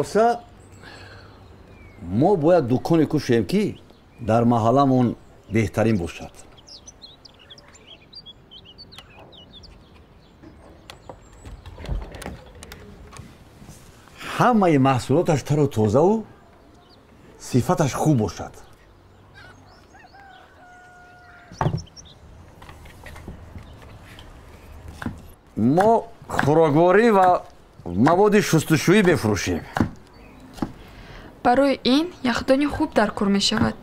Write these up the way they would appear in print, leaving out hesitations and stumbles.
Хулоса, мо бояд дуконе кушоем, ки дар маҳалламон беҳтарин бошад. Ҳамаи маҳсулоташ тару тозаву сифаташ хуб бошад. Мо хӯрокворӣ ва маводи шустушӯӣ мефурӯшем. Барои ин яхдони хуб дар кор мешавад.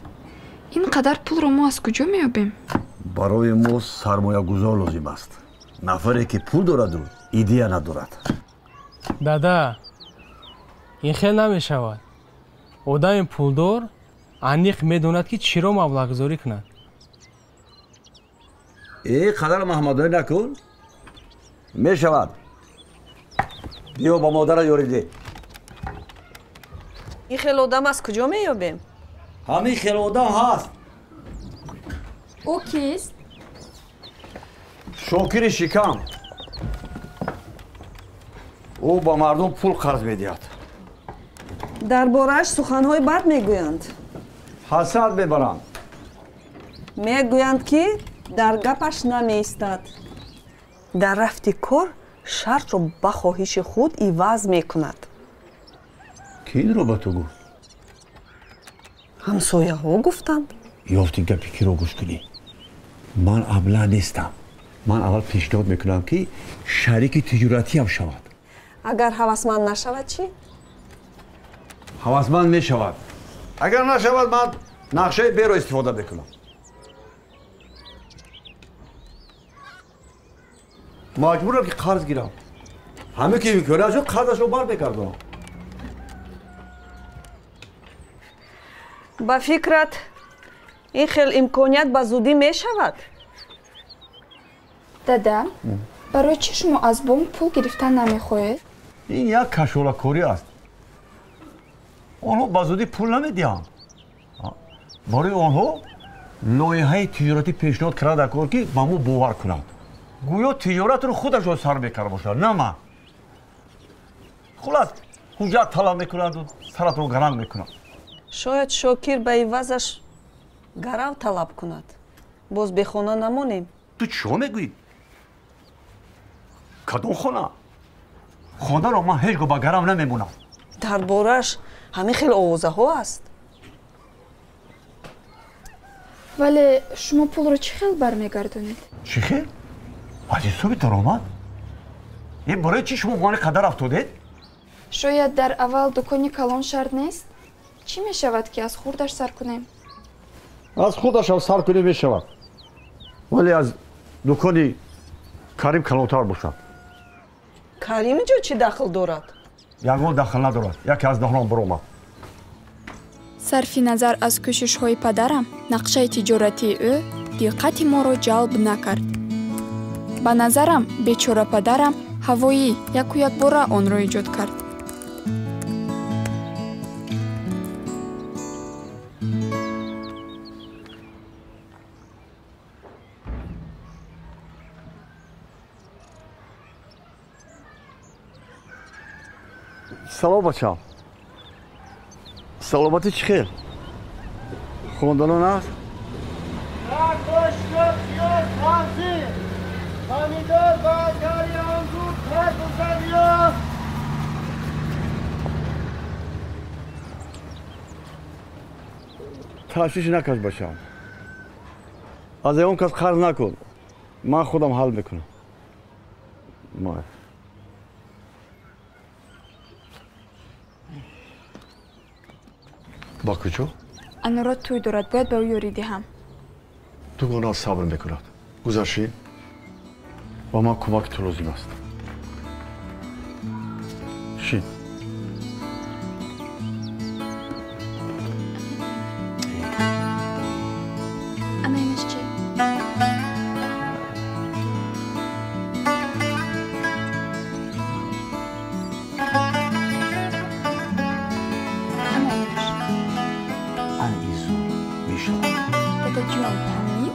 Ин қадар пулро мо аз куҷо меёбем? Барои мо сармоягузор лозим аст. Нафаре, ки пул дораду идея надорад. Дада, ин хел намешавад. Одами пулдор аниқ медонад, ки чиро маблағгузорӣ кунад. Э, қадар маҳмадонӣ накун. Мешавад. Биё ба модара ёрӣ деҳ. Ин хел одам аз куҷо меёбем? Ҳамин хел одам ҳаст. Ӯ кист? Шокири шикам. Ӯ ба мардум пул қарз медиҳад. Дар борааш суханҳои бад мегӯянд. Ҳасад мебаранд. Мегӯянд, ки дар гапаш намеистад. Дар рафти кор шартро ба хоҳиши худ иваз мекунад. Ки инро ба ту гуфт? Ҳамсояҳо гуфтанд. Ёфти гапи киро гӯш кунӣ? Ман абла нестам. Ман аввал пешниҳод мекунам, ки шарики тиҷоратиам шавад. Агар ҳавасманд нашавад чӣ? Ҳавасманд мешавад. Агар нашавад, ман нақшаи беро истифода мекунам. Маҷбурам, ки қарз гирам. Ҳаме ки имконият шуд, қарзашро бармегардонам. Ба фикрат, ин хел имконият ба зудӣ мешавад? Дада, барои чӣ шумо аз бонк пул гирифтан намехоҳед? Ин як кашолакорӣ аст. Онҳо ба зудӣ пул намедиҳанд. Барои онҳо лоиҳаи тиҷоратӣ пешниҳод карда дар кор, ки ба мо бовар кунанд. Гӯё тиҷоратро худашон сар мекарда бошад, на ман. Хулас, ҳуҷҷат талаб мекунанду саратро гаранг мекунанд. Шояд Шокир ба ивазаш гарав талаб кунад. Боз бехона намонем. Ту чиҳо мегӯӣ? Кадом хона? Хонаро ман ҳеҷ гоҳ ба гарав намемонам. Дар борааш ҳамин хел овозаҳо аст. Вале шумо пулро чӣ хел бармегардонед? Чӣ хел? Аз ҳисоби даромад? Ин барои чӣ шумо мани қадар афтодед? Шояд дар аввал дукони калон шарт нест? Чӣ мешавад, ки аз хурдаш сар кунем? Аз хурдашам сар кунем мешавад. Вале аз дукони Карим калонтар бошад. Карим инҷо чӣ дахл дорад? Ягон дахл надорад. Яке аз даҳонам баромад. Сарфи назар аз кӯшишҳои падарам, нақшаи тиҷоратии ӯ диққати моро ҷалб накард. Ба назарам, бечора падарам ҳавоӣ яку якбора онро эҷод кард. Салом, бачам. Саломатӣ чӣ хел? Хонданон аст? Ташвиш накаш, бачам. Аз ягон кас қарз накун. Ман худам ҳал мекунам. Ба куҷо? Анора тӯй дорад, бояд ба ӯ ёрӣ диҳам. Дугона сабр мекунад. Гузарши, ба ман кӯмаки ту лозим аст. Шин. Ана инаш чӣ? Ана инаш. Ан изу мешавад. Дадаҷон, ҳамин?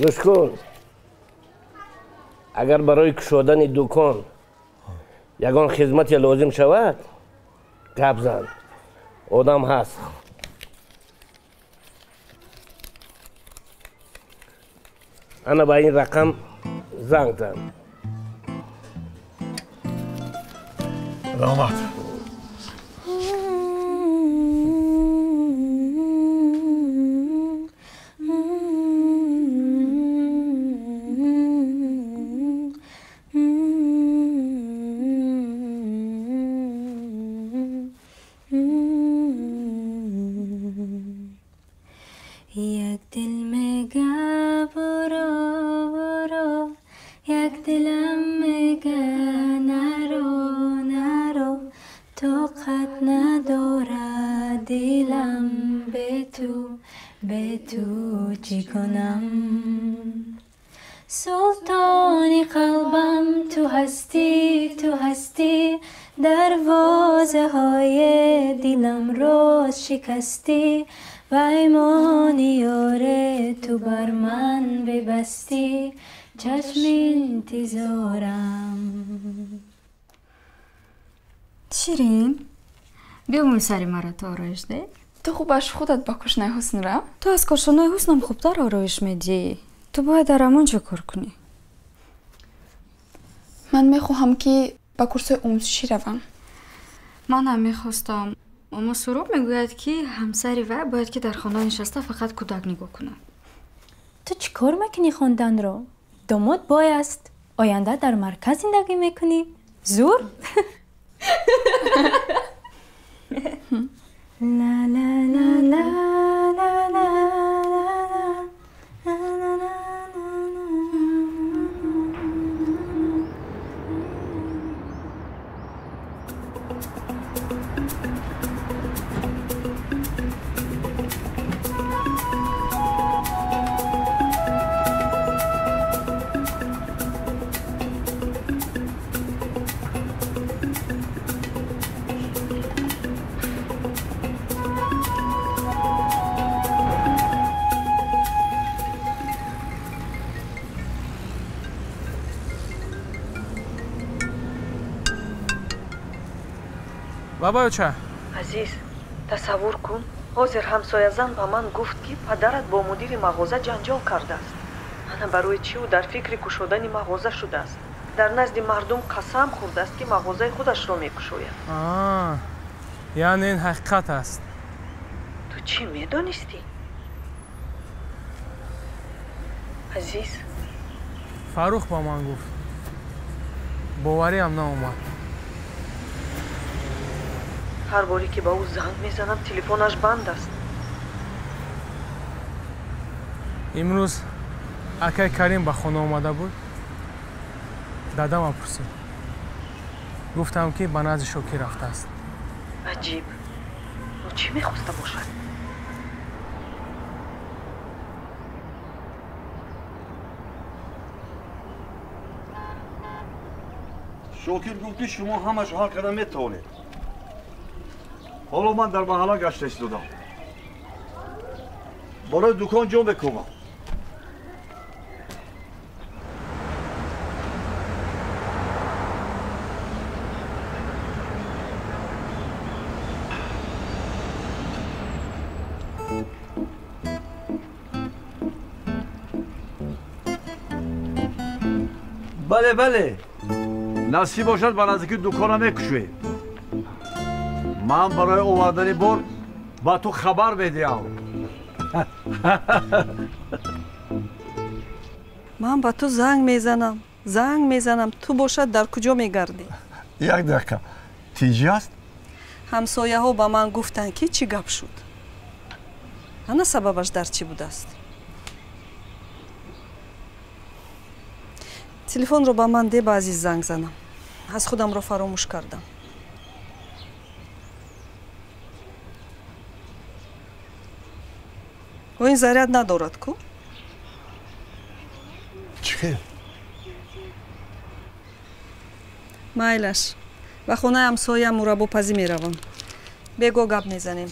Гӯш кун, агар барои кушодани дукон ягон хизмате лозим шавад, гап зан, одам ҳаст. Ана ба ин рақам занг зан. Раҳмат. Як дил мега буро буро, як дилам мега наро наро, тоқат надорад дилам бе ту, бе ту чӣ кунам? Султони қалбам ту ҳастӣ, ту ҳастӣ, дарвозаҳои дилам роз шикастӣ, паймони ёре ту бар ман бибастӣ, чашми интизорам. Ширин, биё мӯи сари маро ту ороиш деҳ. Ту хубаш худат ба кошинаи ҳусн рав. Ту аз кошонаи ҳуснам хубтар ороиш медиҳӣ. Ту бояд дар ҳамон ҷо кор кунӣ. Ман мехоҳам, ки ба курсҳои омӯзишӣ равам. Ман ҳам мехостам. Аммо Суроб мегӯяд, ки ҳамсари вай бояд ки дар хона нишаста фақат кӯдак нигоҳ кунад. Ту чӣ кор мекунӣ хонданро? Домод бой аст. Оянда дар марказ зиндагӣ мекунӣ. Зур? Ла ла ла ла ла ла ла ла ла. Бабаюча. Азиз, тасаввур кун, ҳозир ҳамсоязан ба ман гуфт, ки падарат бо мудири мағоза ҷанҷол кардааст. Ана барои чӣ ӯ дар фикри кушодани мағоза шудааст. Дар назди мардум қасам хӯрдааст, ки мағозаи худашро мекушояд. Яъне ин ҳақиқат аст. Ту чӣ медонистӣ? Азиз, Фаррух ба ман гуфт. Бовариам наомад. Ҳар боре ки ба ӯ занг мезанам, телефонаш банд аст. Имрӯз акай Карим ба хона омада буд. Дадама пурсид. Гуфтам, ки ба назди Шокир рафтааст. Аҷиб. Ӯ чӣ мехоста бошад? Шокир гуфт, ки шумо ҳамашо ҳал карда метавонед. Ҳоло ман дар маҳалла гашта истодам. Болои дукон ҷон бекӯбам. Бале, бале. Насиб бошад, ба наздики дукона мекушоем. Ман барои овардани бор ба ту хабар медиҳам. Ман ба ту занг мезанам, занг мезанам, ту бошад дар куҷо мегардӣ? Як дақиқа. Тинҷӣ аст? Ҳамсояҳо ба ман гуфтанд, ки чӣ гап шуд. Ана сабабаш дар чӣ будааст? Телефонро ба ман де, ба Азиз занг занам. Аз худамро фаромӯш кардам. Ӯ ин заряд надорад ку? Чӣ хел? Майлаш, ба хонаи ҳамсоя мураббопазӣ меравам. Бего гап мезанем.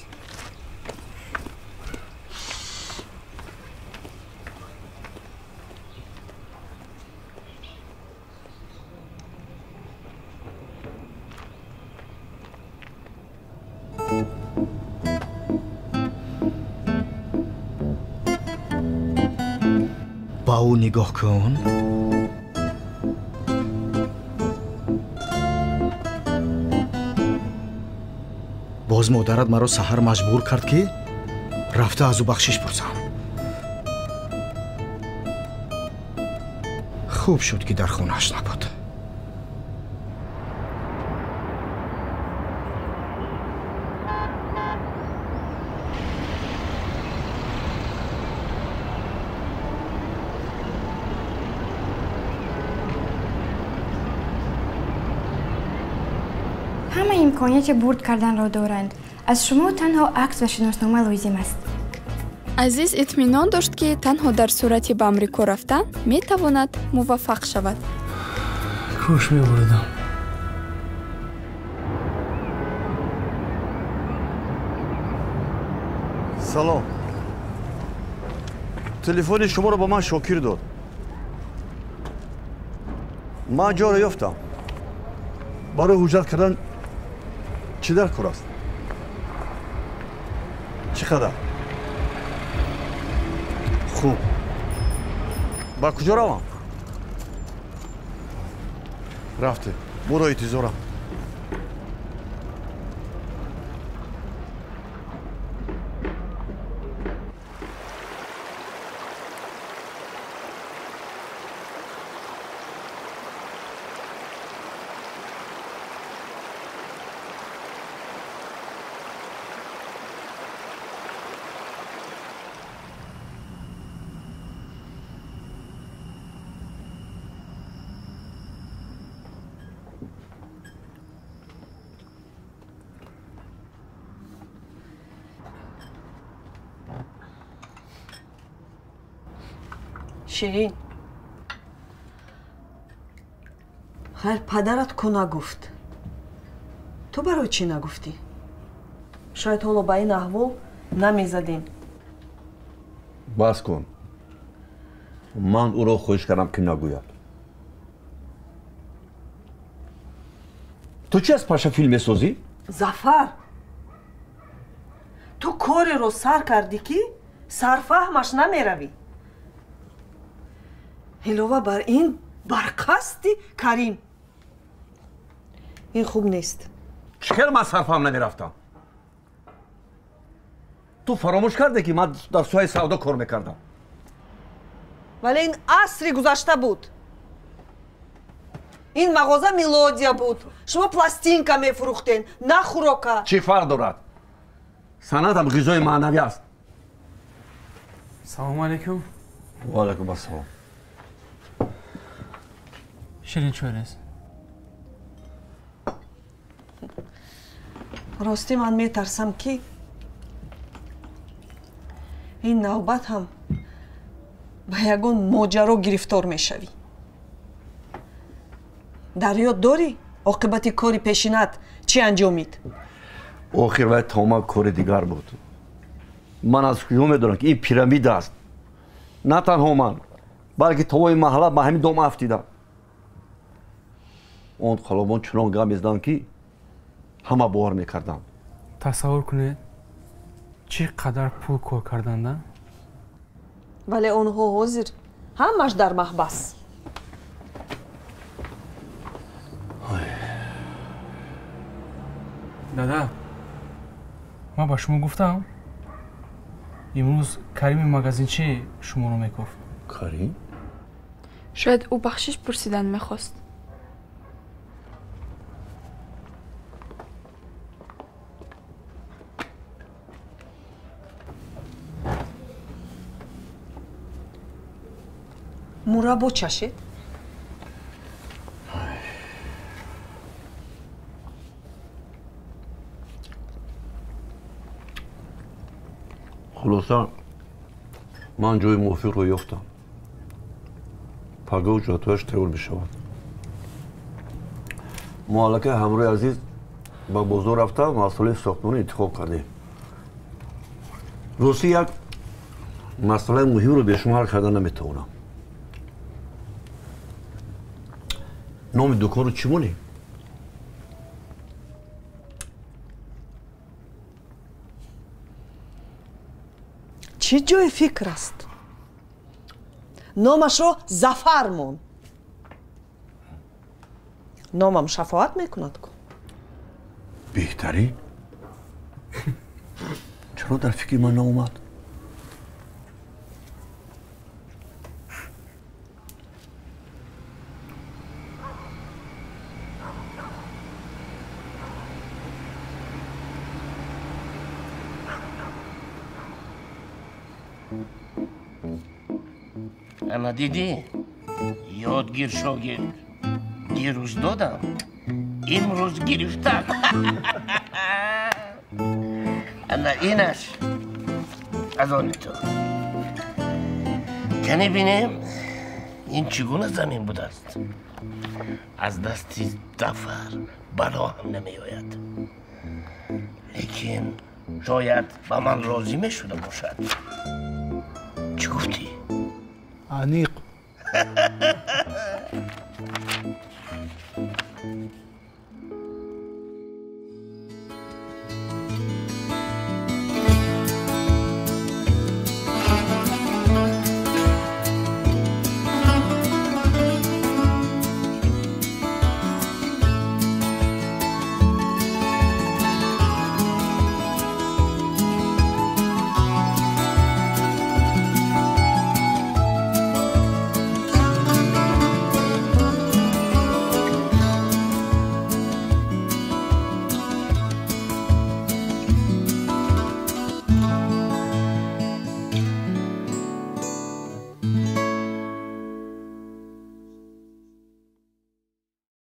ӯ нигоҳ кун. Боз модарат маро саҳар маҷбур кард, ки рафта аз ӯ бахшиш пурсам. Хуб шуд, ки дар хонааш набуд. Ҳама имконияти бурд карданро доранд. Аз шумо танҳо акс ва шиноснома лозим аст. Азиз итминон дошт, ки танҳо дар сурати ба Амрико рафтан метавонад муваффақ шавад. Кош мебурдам. Салом. Телефони шуморо ба ман Шокир дод. Ман ҷоро ёфтам. Барои ҳуҷҷат кардан чӣ дар кор аст? Чӣ қадар? Хуб. Ба куҷо равам? Рафте. Буро интизорам. Ширин, хайр, падарат ку нагуфт? Ту барои чӣ нагуфтӣ? Шояд ҳоло ба ин аҳвол намезадем. Бас кун. Ман ӯро хоҳиш кардам, ки нагӯяд. Ту чӣ аз паша филм месозӣ? Зафар, ту кореро сар кардӣ, ки сарфаҳмаш намеравӣ. Илова бар ин, бар қасди Карим. Ин хуб нест. Чӣ хел ман сарфаҳм намерафтам? Ту фаромӯш карде, ки ман дар соҳаи савдо кор мекардам. Вале ин асри гузашта буд. Ин мағоза мелодия буд. Шумо пластинка мефурӯхтен, на хӯрока. Чӣ фарқ дорад? Санъатам ғизои маънавӣ аст. Салому алайкум. Ва алайкум ассалом. Ширин чой рез. Ростӣ, ман метарсам, ки ин навбат ҳам ба ягон моҷаро гирифтор мешавӣ. Дар ёд дорӣ, оқибати кори пешинат чӣ анҷомид? Охир вай тамоман кори дигар буд. Ман аз куҷо медонам, ки ин пирамида аст? На танҳо ман, балки тамоми маҳалла ба ҳамин дом афтидам. Он қалобон чунон гап мезаданд, ки ҳама бовар мекарданд. Тасаввур кунед, чӣ қадар пул кор карданда? Вале онҳо ҳозир ҳамаш дар маҳбас. Дада, ман ба шумо гуфтам, имрӯз Карими магазинчи шуморо мекофт. Карим? Шояд ӯ бахшиш пурсидан мехост. Мураббо чашед? Хулоса, ман ҷои мувофиқро ёфтам. Пагоҳ ҳуҷҷатҳояш тайёр мешавад. Мо аллакай ҳамроҳи Азиз ба бозор рафта масъалаи сохтмонӣ интихоб кардем. Ростӣ, як масъалаи муҳимро бе шумо ҳал карда наметавонам. Номи дуконро чӣ монем? Чӣ ҷои фикр аст? Номашро Зафар мон. Номам шафоат мекунад ку. Беҳтарин. Чаро дар фикри ман наомад? Ана дидӣ, ёдгир, шогирд. Дирӯз додам, имрӯз гирифтам. Ана инаш аз они ту. Кане бинем, ин чӣ гуна замин будааст? Аз дасти Зафар бало ҳам намеояд. Лекин шояд ба ман розӣ мешуда бошад. Чӣ гуфтӣ? Аниқ.